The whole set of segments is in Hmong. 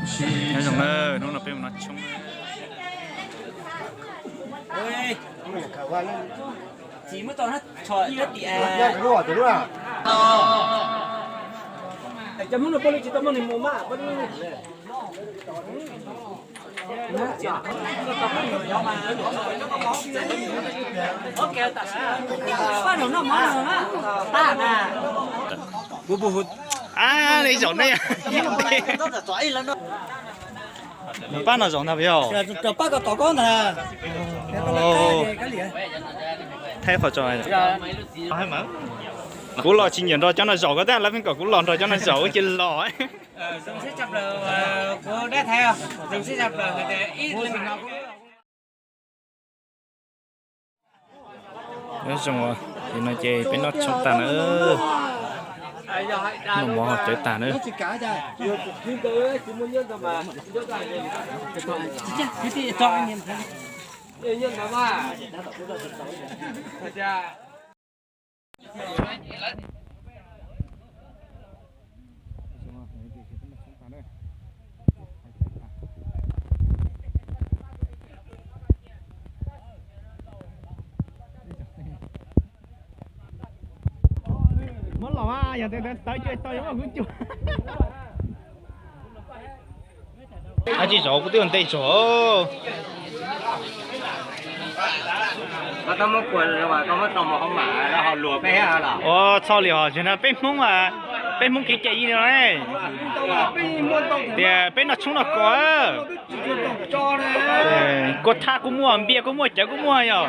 Nyob zoo na, hnub no peb mus noj tshoob. A, nej zaum ne. Pab no zaum ntag yog. Pab ko tom ko ntag. Thaib qhov tso. Kuv los tsis nyiam nrog cov no zaum, koj tab lawv pheej kom kuv los nrog cov no zaum cia los. Nyob zoo, no ces peb noj tshoob tag na, noj mov ho cawv tag na. Muab los mas, yog tias tawv cuag tau yuav muaj kuv cuag. Ab, tsis zaum kuv twb ua ntej tsuag. Ua txho li os, tsis na peb Hmoob, peb Hmoob kev cai li no ne. Tias peb noj tshoob noj kos, kua thab kuj muaj, npiaj kuj muaj, cawv kuj muaj yog.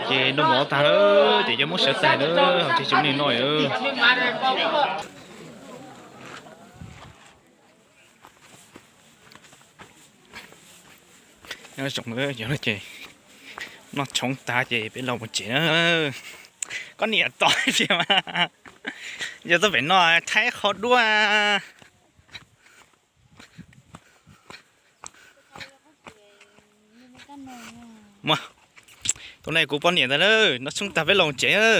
Ces noj mov tag lawm ces cov muab sawv tag lawm, ces tsis muaj neeg noj lawm. Nyob zoo, yog no ces noj tshoob tag ces peb los mus tsev na. Koj niam tos tias mas yog txoj pem no Thaib qhov duab. Mus, tus no kuv poj niam ntag na, noj tshoob tag peb los tsev na.